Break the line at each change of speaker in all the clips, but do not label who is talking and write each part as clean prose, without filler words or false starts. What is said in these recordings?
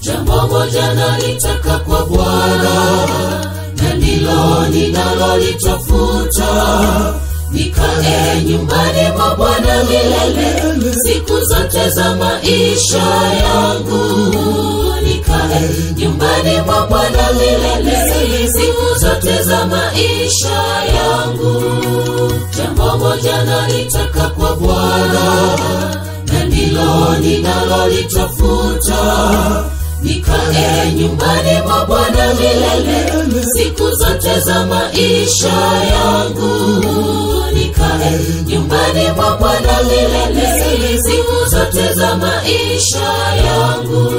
Jambo moja nalitaka kwa Bwana, na ndilo ninalolitafuta, nikae nyumbani mwa Bwana milele, siku zote za maisha yangu. Nikae nyumbani mwa Bwana milele, siku zote za maisha yangu. Jambo moja nalitaka kwa Bwana, na ndilo ninalolitafuta, nikae nyumbani mwa Bwana milele, siku zote za maisha yangu. Nikae nyumbani mwa Bwana milele, siku zote za maisha yangu.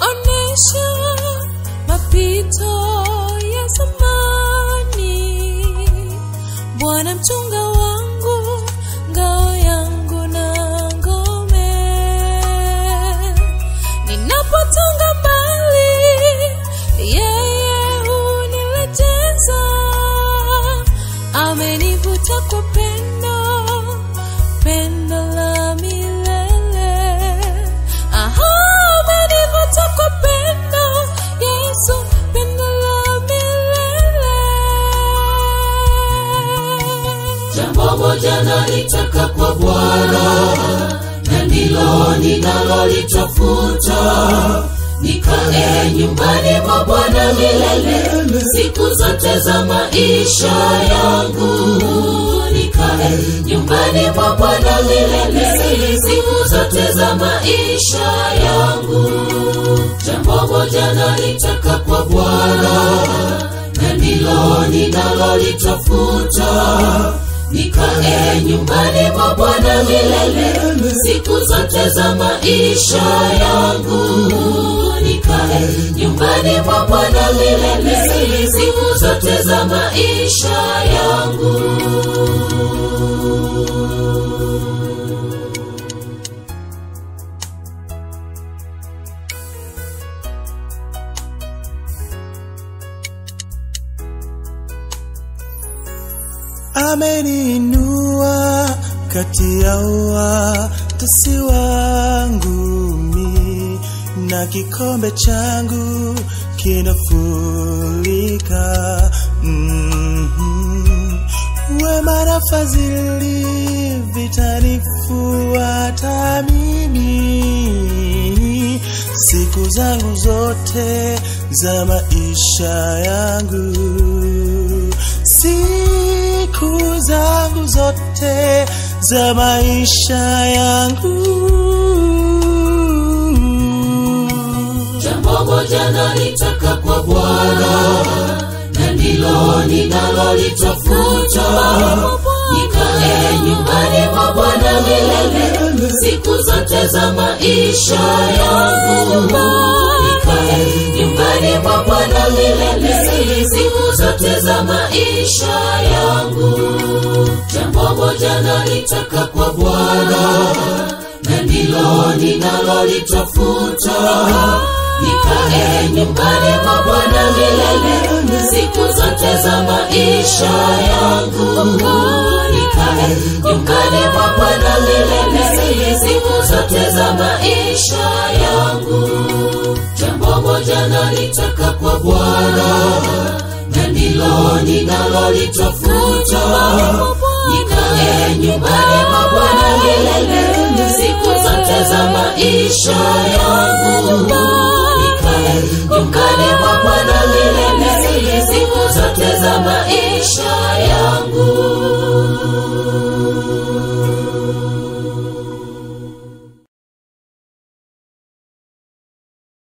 Onesha mapito ya zamani, Bwana mchunga wangu, ngao yangu na ngome. Ninapotoka mbali, yeye hunileteza. Amenivuta kwa pendo, pendo la milele. Aha, amenivuta kwa pendo, Yesu, pendo la milele.
Jambo moja nalitaka kwa Bwana, na ndilo ninalolitafuta, nikae nyumbani mwa Bwana milele, siku zote za maisha yangu. Nikae nyumbani mwa Bwana milele, siku zote za maisha yangu. Jambo moja nalitaka kwa Bwana, na ndilo ninalolitafuta, nikae nyumbani mwa Bwana milele, siku zote za maisha yangu. Nikae nyumbani mwa Bwana milele, siku zote za maisha yangu.
Ameniinua kati ya watesi wangu mi, na kikombe changu kinafurika. Wema na fadhili vitanifuata mimi siku zangu zote za maisha yangu, siku zangu zote za maisha yangu.
Jambo moja nalitaka kwa Bwana, na ndilo ninalolitafuta, nikae nyumbani mwa Bwana milele, siku zote za maisha yangu. Nikae nyumbani mwa Bwana milele, siku zote za maisha yangu. Jambo moja nalitaka kwa Bwana, na ndilo ninalolitafuta, nikae nyumbani mwa Bwana milele, siku zote za maisha yangu. Nikae nyumbani mwa Bwana milele, siku zote za maisha yangu. Jambo moja nalitaka kwa Bwana, na ndilo ninalolitafuta, nikae nyumbani mwa Bwana milele, siku zote za maisha yangu.